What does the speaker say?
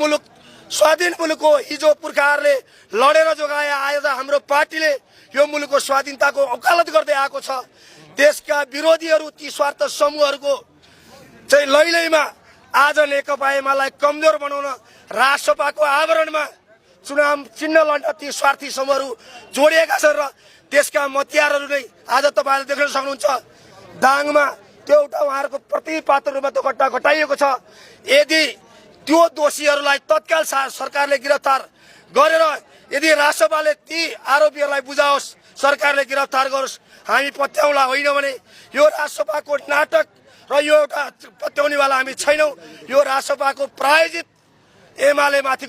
मुलुक स्वाधीन मुलुक हो। हिजो पुर्खाहरूले लडेर जोगाए, आज हाम्रो पार्टीले यो मुलुकको स्वाधीनताको वकालत गर्दै आएको छ। देशका विरोधीहरू ती स्वार्थ समूहहरूको चाहिँ लैलैमा आज नेकपा एमालेलाई कमजोर बनाउन राष्ट्रसभाको आवरणमा चुनाव चिन्ह लड्न ती स्वार्थी समूहहरू जोडिएका छन् र देशका मतियारहरू नै आज तपाईँले देख्न सक्नुहुन्छ। दाङमा त्यो एउटा उहाँहरूको प्रतिपात्र रूपमा त्यो घटना घटाइएको छ। यदि त्यो दोषीहरूलाई तत्काल सरकारले गिरफ्तार गरेर यदि राष्ट्रसभाले ती आरोपीहरूलाई बुझाओस्, सरकारले गिरफ्तार गरोस्, हामी पत्याउला। होइन भने यो राष्ट्रसभाको नाटक र यो एउटा पत्याउनेवाला हामी छैनौँ। यो राष्ट्रसभाको प्रायोजित एमाले माथिको